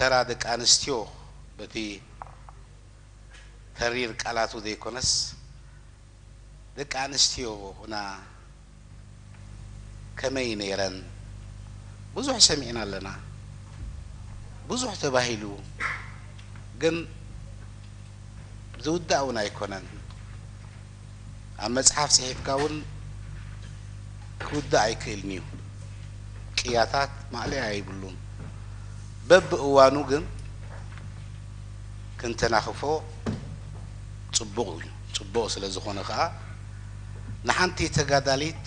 ተራ ደቂ ኣንስትዮ በቲ ተሪር ቃላቱ ዘይኮነስ ደቂ ኣንስትዮና ከመይ ነይረን ብዙሕ ሰሚዕና ኣለና። ብዙሕ ተባሂሉ ግን ዝውዳእ እውን ኣይኮነን። ኣብ መጽሓፍ ጽሒፍካ እውን ክውዳእ ኣይክእልን እዩ። ቅያታት ማእለያ ኣይብሉን። በብእዋኑ ግን ክንተናኽፎ ጽቡቕ እዩ። ጽቡቕ ስለ ዝኾነ ከኣ ንሓንቲ ተጋዳሊት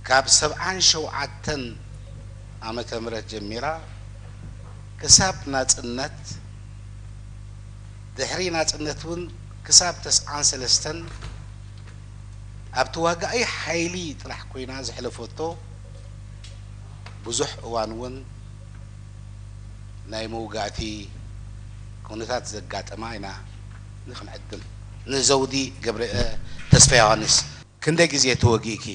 ካብ ሰብዓን ሸውዓተን ዓመተ ምህረት ጀሚራ ክሳብ ናጽነት፣ ድሕሪ ናጽነት እውን ክሳብ ተስዓን ሰለስተን ኣብ ተዋጋኢ ሓይሊ ጥራሕ ኮይና ዘሕለፈቶ ብዙሕ እዋን እውን ናይ መውጋእቲ ኩነታት ዘጋጠማ ኢና ንክንዕድም። ንዘውዲ ገብረ ተስፋ ዮሃንስ ክንደይ ግዜ ተወጊእኪ?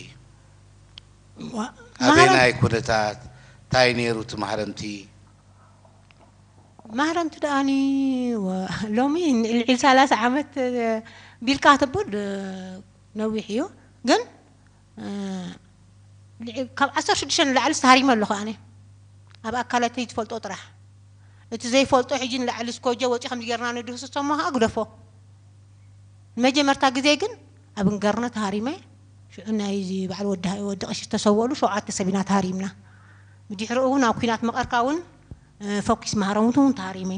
ኣበናይ ኩነታት? እንታይ ነይሩ እቲ ማህረምቲ? ማህረምቲ ደኣኒ ሎሚ ንልዕሊ ሰላሳ ዓመት ቢልካ ክትብል ነዊሕ እዩ። ግን ካብ ዓሰርተ ሽዱሽተ ንላዕሊ ተሃሪመ ኣለኹ ኣነ። ኣብ ኣካላተይ ዝፈልጦ ጥራሕ። እቲ ዘይፈልጦ ሕጂ ንላዕሊ ስኮጀ ወፂ ከምዚ ጌርና ንድህስሶ እሞ ከዓ ግደፎ። ንመጀመርታ ግዜ ግን ኣብ እንገርነ ተሃሪመ። ሽዑ ናይ እዚ በዓል ወዲ ወዲ ቀሺ ዝተሰወሉ ሸውዓተ ሰብ ኢና ተሃሪምና። ብድሕሪኡ እውን ኣብ ኲናት መቐርካ እውን ፈኩስ ማህረምቱ እውን ተሃሪመ።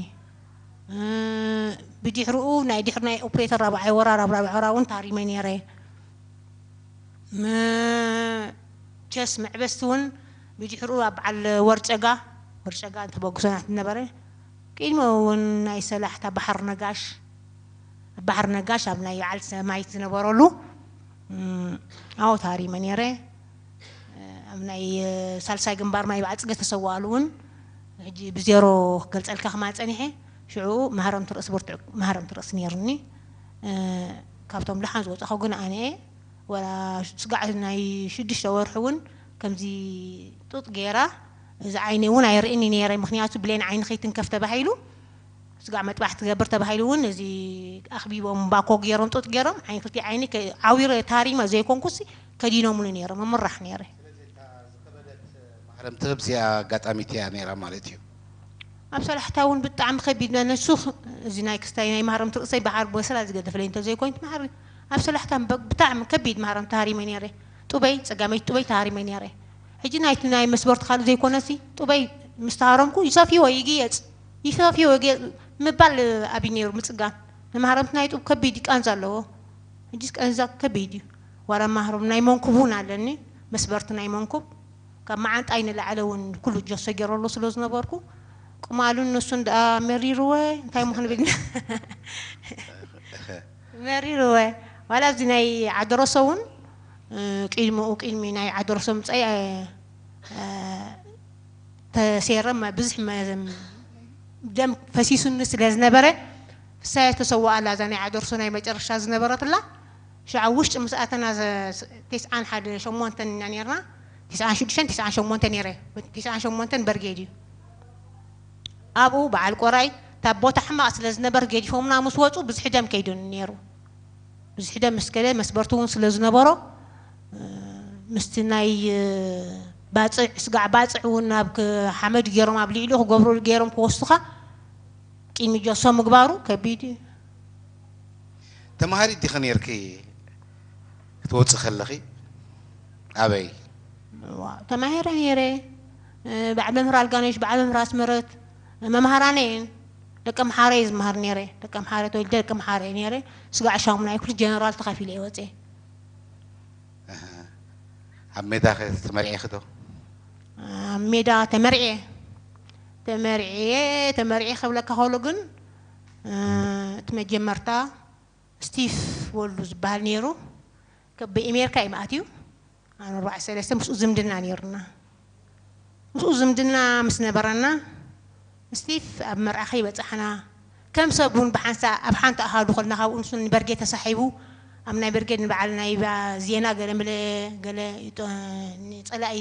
ብድሕሪኡ ናይ ድሕሪ ናይ ኦፕሬተር ራብዓይ ወራር ኣብ ራብዓይ ወራር እውን ተሃሪመ ነይረ። ቸስ መዕበስቲ እውን ብድሕሪኡ ኣብ በዓል ወርጨጋ ወርጨጋ እንተበግሶ ናት ነበረ። ቅድሚ እውን ናይ ሰላሕታ ባሕር ነጋሽ ባሕር ነጋሽ ኣብ ናይ ዓል ሰማይት ዝነበረሉ ኣብኡ ተሃሪመ ነይረ። ኣብ ናይ ሳልሳይ ግንባር ማይ በዓል ፅገ ዝተሰዋኣሉ እውን ሕጂ ብዜሮ ክገልፀልካ ከማን ፀኒሐ። ሽዑ ማህረምቲ ርእሲ ብርቱዕ ማህረምቲ ርእሲ ነይሩኒ። ካብቶም ደሓን ዝወፃኹ ግን ኣነ እየ። ወላ ስጋዕ ናይ ሽዱሽተ ወርሒ እውን ከምዚ ጡጥ ገይራ እዚ ዓይነይ እውን ኣይርእን ነይረ። ምክንያቱ ብሌን ዓይኒ ከይትንከፍ ተባሂሉ ስጋዕ መጥባሕቲ ትገብር ተባሂሉ እውን እዚ ኣኽቢቦም ባኮ ገይሮም ጡጥ ገይሮም ዓይኒ ክልቲኡ ዓይኒ ዓዊረ ታሪመ ዘይኮንኩሲ ከዲኖምሉ ነይሮም። እምራሕ ነይረ። ማህረምቲ ኣብዚኣ ኣጋጣሚት እያ ነይራ ማለት እዩ። ኣብ ሰላሕታ እውን ብጣዕሚ ከቢድ ነሱ እዚ ናይ ክስታይ ናይ ማህረምቲ ርእሰይ በሓር በሰላ ዝገደፈለይ እንተዘይኮይኑ ማህር ኣብ ሰላሕታ ብጣዕሚ ከቢድ ማህረምቲ ተሃሪመ ነይረ። ጡበይ ፀጋመይቲ ጡበይ ተሃሪመ ነይረ። ሕጂ ናይቲ ናይ መስበርቲ ካልእ ዘይኮነሲ ጡበይ ምስ ተሃረምኩ ይሰፍይዎ ይግየፅ ይሰፍይዎ ይግየፅ ምባል ኣብዩ ነይሩ ምፅጋን። ንማህረምቲ ናይ ጡብ ከቢድ እዩ ቃንዛ ኣለዎ። ሕጂስ ቃንዛ ከቢድ እዩ። ዋላ ማህረም ናይ መንኩብ እውን ኣለኒ መስበርቲ ናይ መንኩብ ካብ መዓንጣይ ንላዕሊ እውን ኩሉ ጀሶ ገይረሉ ስለ ዝነበርኩ ቅማሉን ንሱን ደኣ መሪርወ እንታይ ምኽንብል መሪርወ ዋላ ኣብዚ ናይ ዓደረሶ እውን ቅድሚኡ ቅድሚ ናይ ዓደረሶ ምፀይ ተሴረ ብዙሕ ደም ፈሲሱኒ ስለ ዝነበረ ፍሳየ ተሰዋኣላ እዛ ናይ ዓደርሶ ናይ መጨረሻ ዝነበረትላ ሽዓ ውሽጢ ምስ ኣተና ተስዓን ሓደ ሸሞንተን ኢና ነርና ተስዓን ሽዱሽተን ተስዓን ሸሞንተ ነረ ተስዓን ሸሞንተን በርጌድ እዩ ኣብኡ በዓል ቆራይ እታ ቦታ ሕማቕ ስለ ዝነበር ገዲፎምና ምስ ወፁ ብዙሕ ደም ከይዱኒ ነይሩ ብዙሕ ደም ምስ ከደ መስበርቲ እውን ስለ ዝነበሮ ምስቲ ናይ ባፅዕ ስጋዕ ባፅዕ እውን ናብ ሓመድ ገይሮም ኣብ ልዕሊኡ ክገብሩ ገይሮም ክወስዱኻ ቅድሚ ጀሶ ምግባሩ ከቢድ እዩ ተማሃሪት ዲኺ ነይርኪ ክትወፂ ከለኺ ኣበይ ተማሂረ ነይረ በዓል መምህር ኣልጋነሽ በዓል መምህር ኣስመረት መምሃራነ እየን ደቂ ኣምሓረ እየ ዝመሃር ነይረ ደቂ ኣምሓረ ተወልደ ደቂ ኣምሓረ እየ ነይረ ስጋዕ ሻሙናይ ክፍሊ ጀነራል ተኻፊለ እየ ወፅየ ኣብ ሜዳ ተመርዒኺ ዶ ኣብ ሜዳ ተመርዕየ ተመርዕየ ተመርዕየ ክብለካ ከሎ ግን እቲ መጀመርታ ስቲፍ ወልዱ ዝበሃል ነይሩ ብኤሜሪካ እዩ መኣትዩ ኣነ ኣርባዕተ ሰለስተ ምስኡ ዝምድና ነይሩና ምስኡ ዝምድና ምስ ነበረና ስቲፍ ኣብ መርዓ ከይበፃሕና ከም ሰብ እውን ብሓንሳ ኣብ ሓንቲ ኣሃዱ ከልና ካብኡ ንሱ ንበርጌ ተሳሒቡ ኣብ ናይ በርጌ ንበዓል ናይ ዜና ገለ ምለ ገለ ንፀላኢ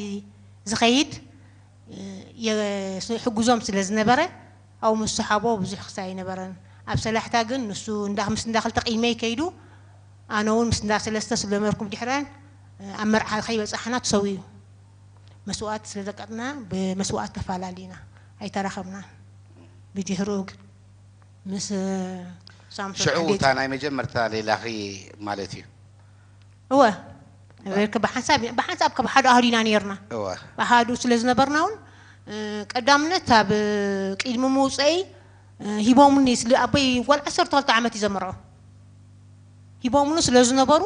ዝኸይድ የሕግዞም ስለ ዝነበረ ኣብኡ ምስ ሰሓቦ ብዙሕ ክሳይ ኣይነበረን። ኣብ ሰላሕታ ግን ንሱ እንዳ ምስ እንዳ ክልተ ቅድመይ ከይዱ ኣነ እውን ምስ እንዳ ሰለስተ ስለ ነበርኩም ድሕረን ኣብ መርዓ ከይበጻሕና ተሰዊኡ። መስዋእቲ ስለ ዘቃጥና ብመስዋእቲ ተፈላለዩና ኣይተራኸብናን። ብድሕሪኡ ግን ምስ ሳምሶን ሽዑ ዓንዴት እታ ናይ መጀመርታ ሌላኺ ማለት እዩ። እወ ነበርክ ብሓንሳብ ብሓንሳብ ካብ ሓደ ኣህዱ ኢና ነርና። እወ ብሓዱ ስለ ዝነበርና እውን ቀዳምነት ኣብ ቅድሚ ምውፀኢ ሂቦምኒ ስለ ኣቦይ ጓል ዓሰርተ ክልተ ዓመት እዩ ዘመርዖ። ሂቦምኒ ስለ ዝነበሩ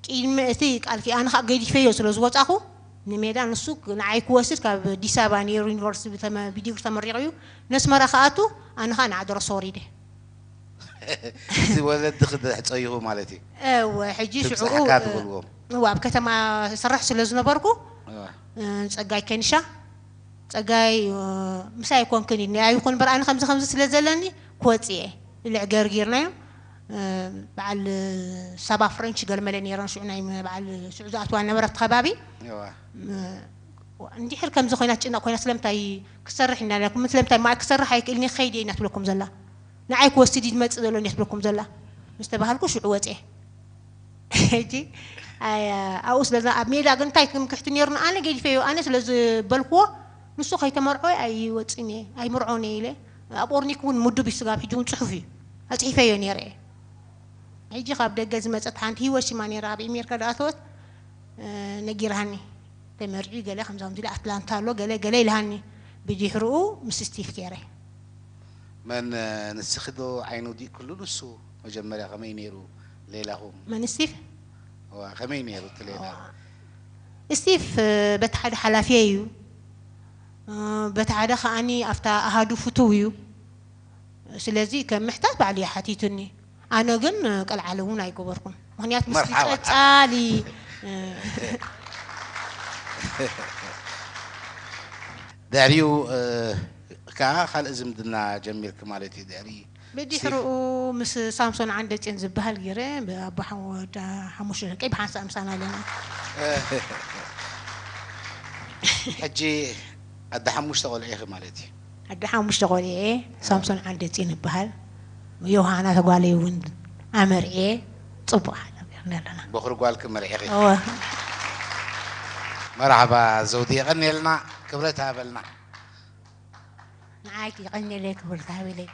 ቅድሚ እቲ ቃል ኪኣነ ከዓ ገዲፈዮ ስለ ዝወፃኹ ንሜዳ ንሱ ንዓይ ክወስድ ካብ ኣዲስ ኣበባ ነይሩ ዩኒቨርሲቲ ብተመ- ብዲግሪ ተመሪቑ እዩ ነስመራ ክኣቱ ኣነ ከዓ ንዓደረሶ ወሪደ። እዚ ወለዲ ክድሕፀይኹ ማለት እዩ። እወ ሕጂ ሽዑኡ ትብፅሕካ ትብልዎም። እወ ኣብ ከተማ ስራሕ ስለ ዝነበርኩ እወ። ጸጋይ ከንሻ ጸጋይ ምሳይ ኣይኮንክን ኢልኒ ኣይኹን እምበር ኣነ ከምዚ ከምዚ ስለ ዘለኒ ክወፅእ እየ። ልዕ ገርጊርናዮም በዓል ሳባ ፍረንች ገለመለ ነይረን ሽዑ ናይ በዓል ሽዑ ዝኣትዋ ነበረ ኣብቲ ከባቢ እወ። እንድሕር ከምዚ ኮይና ትጭነቕ ኮይና ስለምንታይ ክሰርሕ ኢና ኢልኩም ስለምንታይ ማይ ክሰርሕ ኣይክእልን እየ ክኸይድ እየ ኢና ትብለኩም ዘላ። ንዓይ ክወስድ እዩ ዝመፅእ ዘሎ እንድየ ትብለኩም ዘላ ምስ ተባሃልኩ ሽዑ ወፅየ። ሕጂ ኣብኡ ስለ ኣብ ሜዳ ግን እንታይ ትምክሕቲ ነይሩኒ ኣነ ገዲፈዮ ኣነ ስለ ዝበልክዎ ንሱ ከይተመርዖ ኣይወፅን እየ ኣይምርዖን እየ ኢለ ኣብ ኦርኒክ እውን ምዱብ እዩ ስጋብ ሕጂ እውን ፅሑፍ እዩ ኣፅሒፈዮ ነይረ እየ። ሕጂ ካብ ደገ ዝመፀት ሓንቲ ሂወሺማ ነይራ ኣብ ኣሜሪካ ዝኣተወት ነጊርሃኒ ተመርዒ ገለ ከምዛም ዝለ ኣትላንታ ኣሎ ገለ ገለ ኢልሃኒ ብድሕርኡ ምስ ስቲፍ ገይረ መን ንስኺ ዶ ዓይኑ ዲእክሉ ንሱ መጀመርያ ከመይ ነይሩ ሌላኹም መን ስቲፍ ከመይ ነይሩ እቲ ሌላ ስቲፍ በቲ ሓደ ሓላፊየ እዩ በቲ ሓደ ከዓኒ ኣብታ ኣሃዱ ፍትው እዩ ስለዚ ከም ምሕታት ባዕሉ እዩ ሓቲቱኒ ኣነ ግን ቀልዓለ እውን ኣይገበርኩን ምክንያት ምስ ቀፃሊ ድሕሪኡ ከዓ ካልእ ዝምድና ጀሚርኪ ማለት እዩ ድሕሪ ብድሕርኡ ምስ ሳምሶን ዓንደፅዮን ዝበሃል ገይረ ኣቦ ወዳ ሓሙሽተ ደቀይ ብሓንሳእ ምሳና ኣለና ሕጂ ኣደ ሓሙሽተ ቆልዑ ኢኺ ማለት እዩ ኣደ ሓሙሽተ ቆልዑ እየ ሳምሶን ዓንደፅዮን ይበሃል ዮሃና ተጓለይ እውን ኣመርዕየ ፅቡቅ ሓዳም ጌርና ኣለና በኹሪ ጓልኪ መርዒኺ መርሓባ ዘውዲ የቐንየልና ክብረት ሃበልና ንዓይኪ የቐንየለይ ክብረት ሃበለይ